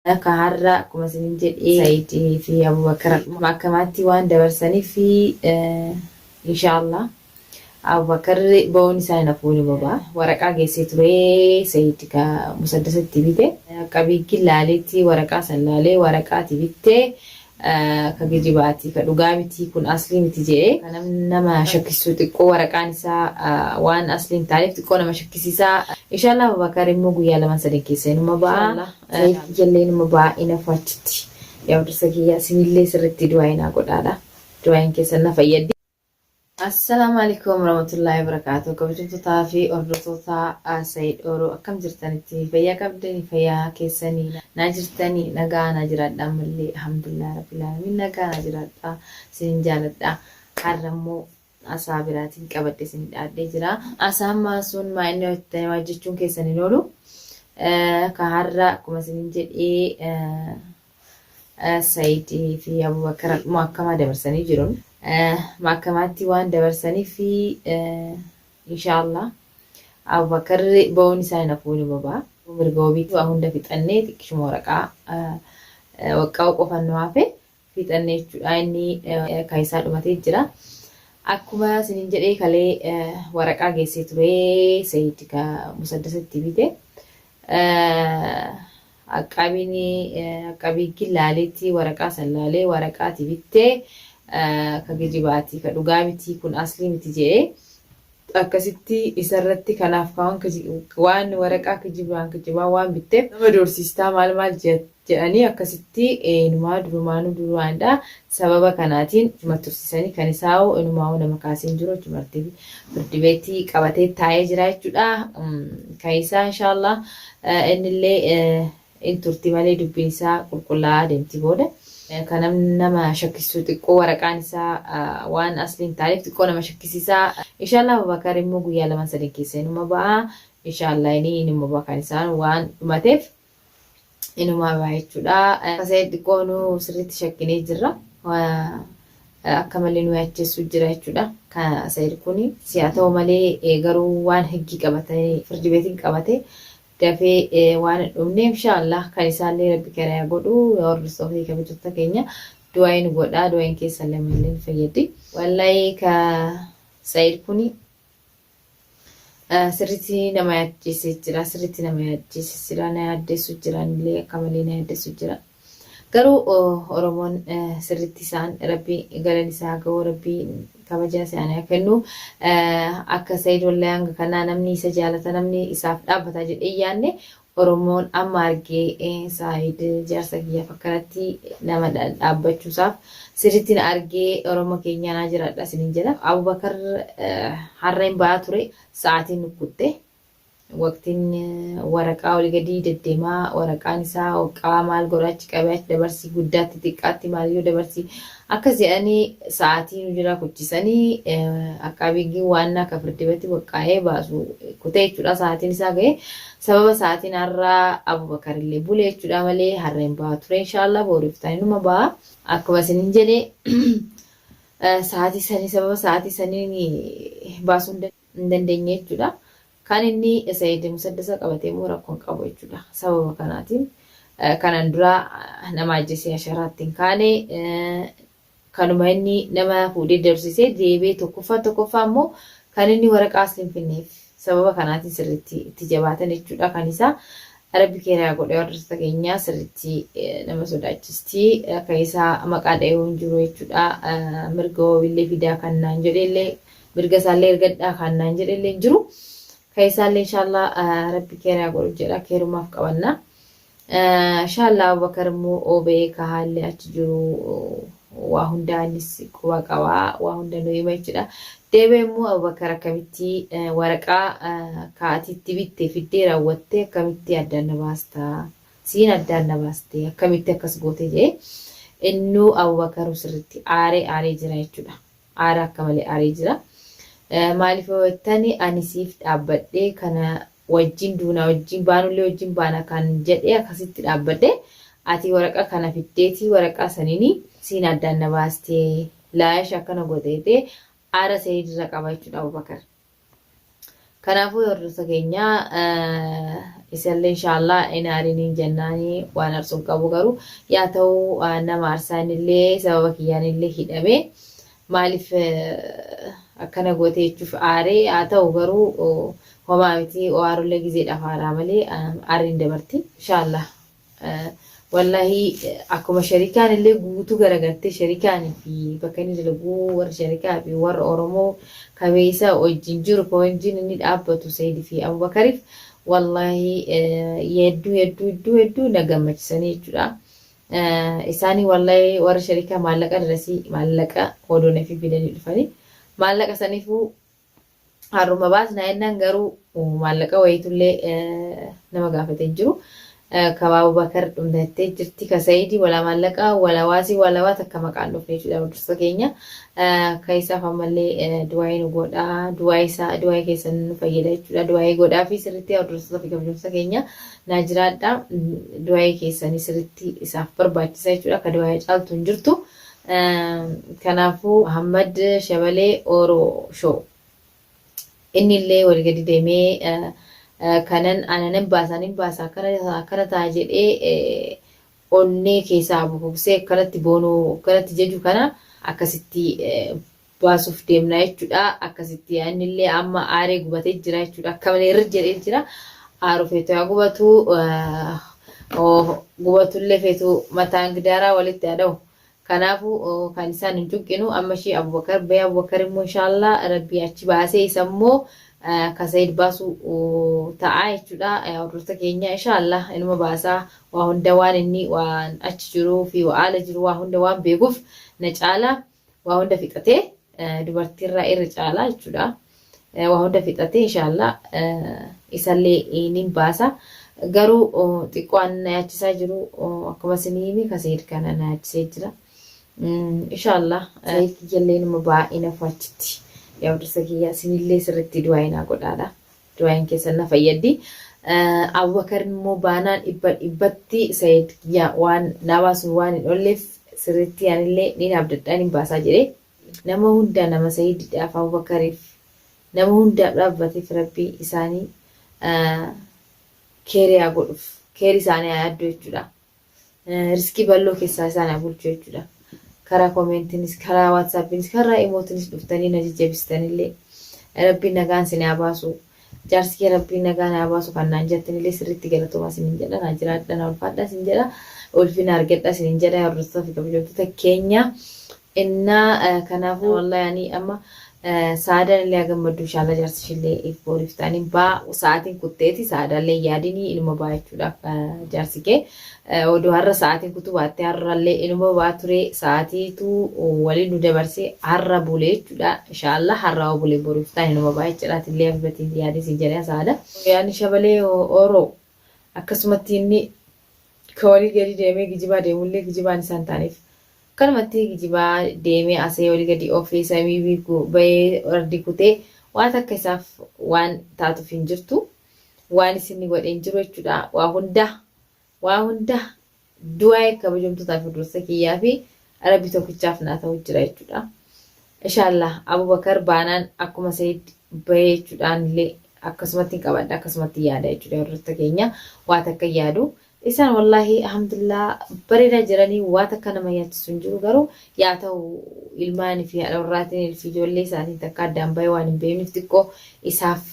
Akka har'a akkuma isinin jedhe Said fi Abubakar mahkamaatti waan dabarsaniif inshaallah Abubakar ba'uun isaa hin hafu inuma ba'a. Waraqaa geessee ture Said ka musaddasa itti bite. Qabiiggi laaleetti waraqaa san laalee waraqaati bitte ka gejibaati ka dhugaa miti kun aslii miti jedhe. Ka nama shakkisuu xiqqoo waraqaan isaa waan aslii hin taaneef xiqqoo nama shakkisiisa. Inshaallah Abubakar immoo guyyaa laman sadan keessa inuma ba'a. Said kiyyallee inuma ba'a hin hafu achitti. Yaa hordoftoota kiyya isinillee sirriitti du'aa'ii naa godhaadha. Du'aa'iin keessan na fayyaddi. Assalaamu alaikum warahmatullahi wabarakatuh. Kabajamtootaa fi hordoftoota Said Oro akkam jirtanitti fayyaa qabdanii fayyaa keessanii naa jirtanii nagaa naa jiraadha ammallee alhamdulillah rabbil alamin nagaa naa jiraadha isinin jaaladha. Har'a immoo asaa biraatiin qabadhe isin dhaadhee jira. Asaan maasuun maa inni hojjetanii waa jechuun keessan hin oolu. Ka har'a akkuma isinin jedhee Said fi Abubakar mahakamaa dabarsanii jiru. Mahakamaatti waan dabarsaniif inshaallah Abubakar ba'uun isaa hin hafu inuma ba'a. Mirga wabii waa hunda fixannee xiqqishuma waraqaa waqqa'uu qofan nu hafe fixannee jechuudha. Inni kan isaa dhumatee jira. Akkuma isinin jedhee kalee waraqaa geessee ture Said ka musaddasatti bite. Aqqaabiin aqqabiiggi laaleetti waraqaa san laalee waraqaati bittee ka gejibaati ka dhugaa miti kun aslii miti je'ee akkasitti isarratti kanaaf ka waan waraqaa kijibaan kijibaa waan bitteef nama doorsistaa maal maal jedhanii akkasitti inumaa durumaanuu durumaanidha sababa kanaatiin achuma tursiisanii kan isaa'u inumaa'u nama kaasee hin jiru achumarti firdi beetii qabatee taa'ee jira jechuudha kan isaa inshaallah innillee in turti malee dubbiin isaa qulqullaa'aa deemti booda. Kan nama shakkisuu xiqqoo waraqaan isaa waan aslii hin taaneef xiqqoo nama shakkisiisa. Inshaallah Abubakar immoo guyyaa laman sadin keessa inuma ba'a. Inshaallah inni inuma ba'a kan isaan waan dhumateef inuma ba'a jechuudha. Akkasii xiqqoo nu sirriitti shakkinee jirra. Akka malee nu yaachessuu jira jechuudha. Kan Sayid kuni si haa ta'u malee garuu waan higgii qabatee firdi beetiin qabate dafee waan hin dhumne inshaallah kan isaallee rabbi kara yaa godhu yaa hordoftoota fi kabajattoota keenya du'aayi nu godhaa du'aayin keessan lammallee nu fayyaddi. Wallahi ka Said kuni sirriitti nama yaaddeessee jira sirriitti nama yaaddeessee jira na yaaddeessu jira illee akka malee na yaaddeessu jira. Garuu Oromoon sirriitti isaan rabbi galan isaa ga'u rabbi kabajaa isaanii haa kennu. Akka Sayid wallahi hanga kanaa namni isa jaalata namni isaaf dhaabbata jedhee yaanne Oromoon amma argee Saayid jaarsa kiyyaaf akkanatti nama dhaabbachuusaaf sirriitti na argee Oromoo keenyaa naa jiraadha isiniin jedha. Abubakar har'a hin ba'aa ture sa'aatiin nukkutte. Waqtiin waraqaa olii gadii deddeemaa waraqaan isaa hoqqaa maal godha achi qabee achi dabarsii guddaatti xiqqaatti maaliyyuu dabarsii akkas jedhanii sa'aatii nu jira kuchisanii aqqaabiiggiin waan akka firdibatti waqqaa'ee baasu kutee jechuudha sa'aatiin isaa ga'e sababa sa'aatiin har'a Abubakar illee bule jechuudha malee har'a hin ba'a ture inshaallah booriif ta'anii numa ba'a akkuma isinin jedhe sa'aatii sanii sababa sa'aatii saniin baasuu hin dandeenye jechuudha. Kan inni Sayid musaddasa qabate immoo rakkoo hin qabu jechuudha. Sababa kanaatiin kanan dura nama ajjeesee asharaa itti hin kaane kanuma inni nama fuudhee darsisee deebi'ee tokkoffaa tokkoffaa immoo kan inni waraqaa asli hin finneef sababa kanaatiin sirriitti itti jabaatan jechuudha. Kan isaa rabbi keenya haa godhe hordoftoota keenya sirriitti nama sodaachisti. Akka isaa maqaa dhahee hin jiru jechuudha. Mirga wabiillee fidaa kan naan jedhellee Mirga isaallee ergadhaa kaan naan jedhellee hin jiru. Kan isaallee inshaallah rabbi keeraa godhu jedha keerumaaf qabanna. Inshaallah Abubakar immoo oobee ka haalli achi jiru waa hundaa innis quba qaba waa hunda nu hima jechuudha. Deebee immoo Abubakar akkamitti waraqaa kaatiitti bitte fiddee raawwattee akkamitti addaan na baasta siin addaan na baaste akkamitti akkas goote jee innuu Abubakaru sirritti aaree aaree jira jechuudha. Aara akka malee aaree jira. Maaliif yoo jettani ani siif dhaabbadhee kana wajjin duuna wajjin baanullee wajjin baana kan jedhee akkasitti dhaabbadhe ati waraqaa kana fiddeetii waraqaa saniini siin addaan na baastee laayash akkana gooteetee aara Sa'iid irra qaba jechuudha Abubakar. Kanaafuu hordoftoota keenya isallee inshaallah hin aariniin jennaani waan arsuun qabu garuu yaa ta'u nama aarsaa innillee sababa kiyyaan illee hidhame maaliif akkana goote jechuuf aaree haa ta'u garuu homaa miti aarullee gizeedhaaf aaraa malee aarriin dabarti inshaallah. Wallaahi akkuma sharikaan illee guutuu garagartee sharikaan fi bakka inni dalaguu warra sharikaa fi warra Oromoo kabeessa wajjin jiru ka wajjin inni dhaabbatu Said fi Abubakariif wallaahi hedduu hedduu hedduu hedduu na gammachisanii jechuudha. Isaanii wallaahi warra sharikaa maallaqa darasii maallaqa odoo nafi fidanii dhufanii maallaqa saniifuu Har'uma baasnaa jennaan garuu maallaqa wayiitullee nama gaafatee hin jiru. Ka Abubakar dhumtattee jirti. Ka Sa'iidii walaa maallaqa walaa waasii walaa waa takka maqaan dhufne jechuudha hordoftoota keenya. Ka isaaf ammallee du'aayii nu godhaa. Du'aayii isaa du'aayii keessan nu fayyada jechuudha. Du'aayii godhaa fi sirriitti hordoftoota fi kabajamtoota keenya naa jiraadha. Du'aayii keessanii sirriitti isaaf barbaachisa jechuudha. Ka du'aayii caaltu hin jirtu. Kanaafuu Muhammad Shabalee Oro Show inni illee wal gadi deemee kanan ana nan baasa nin baasa akkana akkana ta'a jedhee onnee keessaa bukuksee akkanatti boonuu akkanatti jeju kana akkasitti baasuuf deemna jechuudha. Akkasitti inni illee amma aaree gubatee jira jechuudha. Akka malee irra jedhee jira. Aaru feetu haa gubatu gubatullee feetu mataan gidaaraa walitti haa dha'u. Kanaafuu kan isaan hin cunqinu amma ishee Abubakar bahee Abubakar immoo inshaallah rabbii achi baasee isa immoo ka Said baasu ta'a jechuudha. Hordoftoota keenya inshaallah inuma baasaa waa hunda waan inni waan achi jiruu fi haala jiru waa hunda waan beekuuf na caala. Waa hunda fixatee dubartiirraa irra caalaa jechuudha. Waa hunda fixatee inshaallah isallee nin baasa. Garuu xiqqoo an na yaachisaa jiru akkuma isinii hime ka Said kana na yaachisee jira. Inshaallah Said kiyyallee numa baay'ee nafu achitti. Yaa hordoftoota kiyya isinillee sirriitti du'aa naa godhaadha. Du'aayin keessan na fayyaddi. Abubakar immoo baanaan dhibba dhibbatti Said kiyya waan naa baasu waan hin olleef sirriitti anillee niin abdadha nin baasaa jedhee nama hunda nama Saididhaaf Abubakariif nama hundaaf dhaabbateef rabbi isaanii keerii haa godhuuf keerii isaanii haa yaaddu jechuudha. Riskii balloo keessaa isaan haa bulchu jechuudha. Karaa komeentiinis, karaa waatsaappiinis, karaa imootiinis dhuftanii na jajjabeessitanillee rabbiin nagaan isin haa baasu. Jaarsi kee rabbiin nagaan haa baasu kan naan jettanillee sirriitti galatoomaa isiniin jedha. Naa jiraadha, naa ulfaadha isin jedha. Ulfina argadha isiniin jedha. Hordoftoota fi kabajamtoota keenya. Innaa kanaafuu wallahi ani amma Saadaan illee haa gammaddu inshallah jaarsi ishillee if booriif ta'anii baa sa'aatiin kutteeti saadaallee yaadini inuma baa jechuudha jaarsi kee odoo har'a sa'aatiin kutuu baatte har'allee inuma baa ture sa'aatiitu waliin nu dabarse har'a bule jechuudha inshallah har'a bule boriif ta'an inuma baa jechuudha atillee abibatiin yaadin siin jedhee saada. Yaani shabalee oro akkasumatti inni ka walii gadi deemee gijibaa deemullee gijibaan isaan taaneef Akkanumatti kijibaa deemee asee oli gadi oofee samii biiku bahee ardii kutee waa takka isaaf waan taatuuf hin jirtu. Waan isinni godhe hin jiru jechuudha. Waa hunda waa hunda du'aa kabajamtootaa fi hordoftoota kiyyaa fi Rabbi tokkichaaf naa ta'u jira jechuudha. Inshaallah Abubakar baanaan akkuma Said bahee jechuudhaan illee akkasumatti hin qabadha akkasumatti yaada jechuudha hordoftoota keenya waa takka yaadu. Isaan wallahi alhamdulillah bareedaa jiranii waa takka nama yaachisu hin jiru garuu yaa ta'u ilmaanii fi haadha warraatiin fi ijoollee isaatiin takka addaan bahee waan hin beekneef xiqqoo isaaf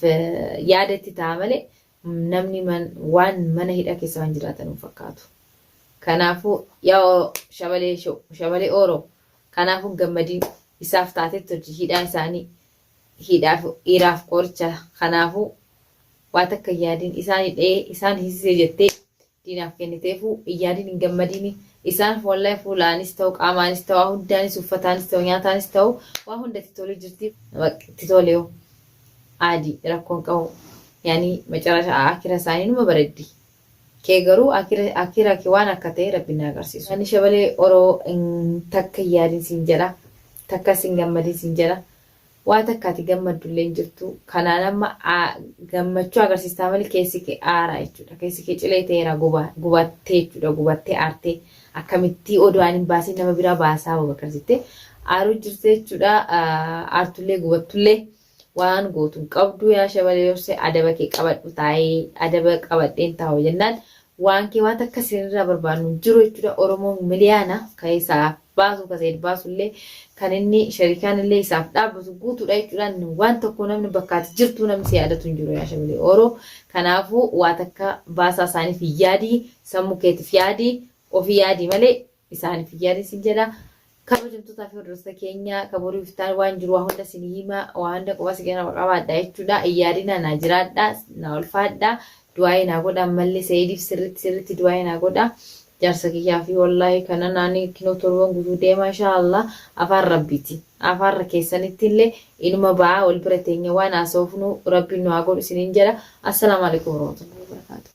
yaada itti ta'a malee namni waan mana hidhaa keessa waan jiraatan hin fakkaatu. Kanaafuu yaa shabalee shabalee ooroo kanaafuu gammadiin isaaf taatetti hojii hidhaa isaanii hidhaaf dhiiraaf qoricha kanaafuu Waa takka hin yaadin isaan hidhee isaan hiisisee jettee diinaaf kenniteefuu hin yaadin hin gammadiini isaan wallahi fuulaanis ta'u qaamaanis ta'u waa hundaanis uffataanis ta'u nyaataanis ta'u waa hunda itti tolee jirti itti tole yoo aadi rakkoon qabu yaani macarasha akira isaanii numa bareddi kee garuu akira akira kee waan akka ta'e rabbi na agarsiisu. Ani shabalee oroo takka hin yaadin siin jedha takkas hin gammadin siin jedha Waa takka ati gammaddullee hin jirtu. Kanaan amma gammachuu agarsiistaa malee keessi kee aaraa jechuudha. Keessi kee cilee ta'eera gubattee jechuudha. Gubattee aartee akkamittii odoo ani hin baasiin nama biraa baasaa Abubakar jettee aaruu jirte jechuudha. Aartullee gubattullee Waan gootu hin qabdu yaa shabalee obse adaba kee qabadhu taa'ee adaba qabadheen taa'u jennaan waan kee waan takka isinirraa barbaannu hin jiru jechuudha. Oromoon miliyaana kan isaaf baasu kan Said baasu illee kan inni sharikaan illee isaaf dhaabbatu guutuudha jechuudha. Waan tokko namni bakka ati jirtu namni si yaadatu hin jiru yaa shabalee Oro. Kanaafuu waa takka baasaa isaaniif hin yaadii sammuu keetiif yaadii ofii yaadii malee isaaniif hin yaadin sin jedha. Kabajamtootaa fi hordoftoota keenya ka borii iftaan waan jiru waa hunda isin hima waa hunda quba si kenna qabaadha jechuudha. Hin yaadina naa jiraadha naa ulfaadha du'aa'ii naa godha ammallee Sa'idiif sirritti sirritti du'aa'ii naa godha. Jaarsa kiyyaa fi wallaahi kana naani kinoo torban guutuu deema inshaa Allah afaan rabbiiti. Afaarra keessanitti illee inuma ba'a wal bira teenya waan haasofnu rabbiin nu haa godhu isiniin jedha. Assalaamu alaikum warahmatullahi wabarakatuh.